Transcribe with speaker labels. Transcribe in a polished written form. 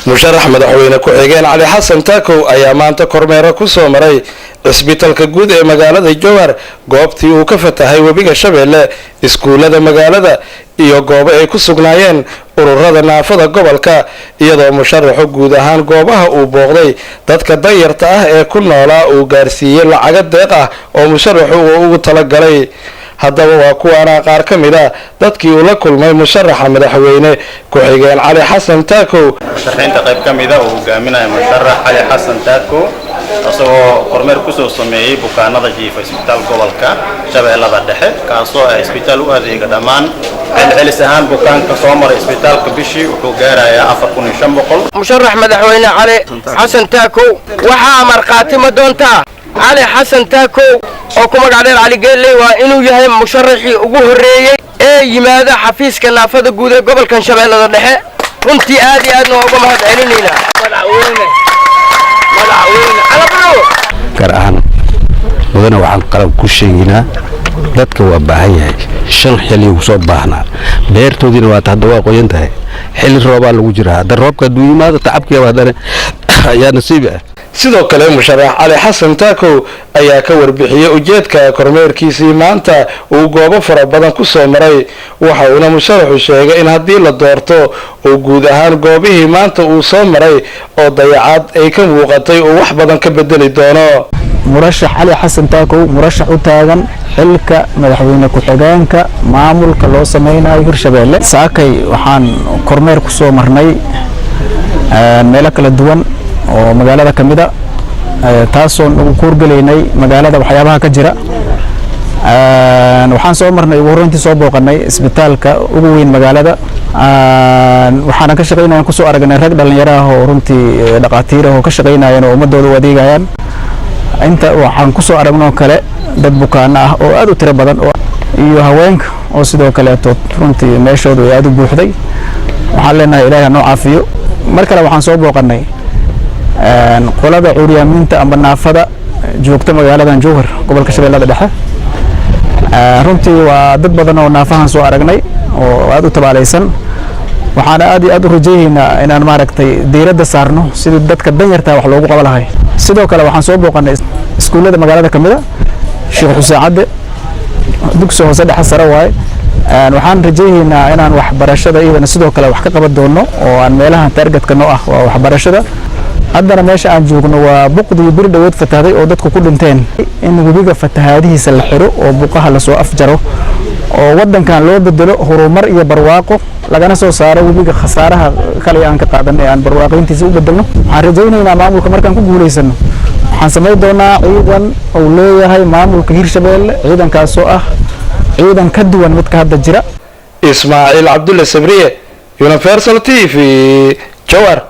Speaker 1: Musharax madaxweyne ku-xigeen Cali Xasan Taakow ayaa maanta kormeero ku soo maray cisbitalka guud ee magaalada Jowhar, goobtii uu ka fatahay webiga Shabeelle, iskuullada magaalada iyo goobo ay ku sugnaayeen ururada naafada gobolka, iyadoo musharaxu guud ahaan goobaha uu booqday dadka danyarta ah ee ku noolaa uu gaarsiiyey lacago deeq ah oo musharaxu uu ugu talagalay. Haddaba waa kuwaana qaar ka mid a dadkii uu la kulmay musharaxa madaxweyne ku-xigeen Cali Xasan Taakow.
Speaker 2: Musharaxiinta qayb ka mida uu hogaaminayo musharax Cali Xasan Taakow, isagoo kormeer kusoo sameeyey bukaanada jiifa isbitaal gobolka Shabeellada Dhexe, kaasoo ah isbitaal u adeega dhammaan. Celcelis ahaan bukaanka soo maray isbitaalka bishii wuxuu gaarayaa 4500.
Speaker 3: Musharax madaxweyne Cali Xasan Taakow, waxaa markhaati ma doontaa Cali Xasan Taakow oo ku magac dheer Cali Geelley waa inuu yahay musharaxii ugu horreeyey ee yimaada xafiiska naafada guud ee gobolkan Shabeellada Dhexe? Runtii aad iyo aadna waa uga mahad celinaynaa madaxweyne, madaxweyne Calabro.
Speaker 4: Gaar ahaan mudane, waxaan qalab ku sheegaynaa dadka waa baahan yahay. Shan xilli soo baahnaa, beertoodiina waata hadda waa qoyan tahay. Xilli roobaa lagu jiraa hadda, roobka hadduu yimaado tacabkiiba haddana ayaa nasiibi ah.
Speaker 1: Sidoo kale musharax Cali Xasan Taakow ayaa ka warbixiyey ujeedka kormeerkiisii maanta uu goobo fara badan ku soo maray. Waxa uuna musharaxu sheegay in haddii la doorto uu guud ahaan goobihii maanta uu soo maray oo dayacaad ay ka muuqatay uu wax badan ka bedeli doono.
Speaker 5: Murashax Cali Xasan Taakow, murashax u taagan xilka madaxweyne ku-xigeenka maamulka loo sameynayo Hirshabeelle, saakay waxaan kormeer ku soo marnay meelo kala duwan oo magaalada ka mid a, taasoon ugu kuurgelaynay magaalada waxyaabaha ka jira. Waxaan soo marnay, ugu horreyntii soo booqanay isbitaalka ugu weyn magaalada. Waxaana ka shaqeynayaan kusoo aragnay rag dhalinyaro ah oo runtii dhaqaatiir ah oo ka shaqeynayaan oo ummadooda u adeegayaan. Inta waxaan kusoo aragnoo kale dad bukaano ah oo aad u tiro badan oo iyo haweenka oo sidoo kaleeto runtii meeshoodu ay aad u buuxday. Waxaan leenahay Ilaahay ha noo caafiyo. Mar kale waxaan soo booqanay qolada cuuryaamiinta amba naafada joogta magaaladan Jowhar, gobolka Shabeellada Dhexe. Runtii waa dad badan oo naafahan soo aragnay oo aad u tabaalaysan. Waxaana aad iyo aad u rajaynaynaa inaan maaragtay diiradda saarno sidii dadka danyartaa wax loogu qaban lahay. Sidoo kale waxaan soo booqanay iskuullada magaalada ka mid a, Sheekh Xuseen Cadde, dugsi hoose, dhexe, sare waaye. Waxaan rajaynaynaa inaan waxbarashada iyadana sidoo kale wax ka qaban doono oo aan meelaha targetka noo ah waa waxbarashada. Haddana meesha aan joogno waa buqdii beri dhaweed fatahday oo dadku ku dhinteen. In webiga fatahaadihiisa la xiro oo buqaha lasoo afjaro oo waddankan loo bedelo horumar iyo barwaaqo, lagana soo saaro webiga khasaaraha kale aan ka qaadanay, aan barwaaqayntiisa u bedelno. Waxaan rajaynaynaa maamulka markaan ku guulaysano waxaan samayn doonaa ciidan uu leeyahay maamulka Hirshabeelle, ciidankaasoo ah ciidan ka duwan midka hadda jira.
Speaker 1: Ismaaciil Cabdulle Sabriye, Universal TV, Jowhar.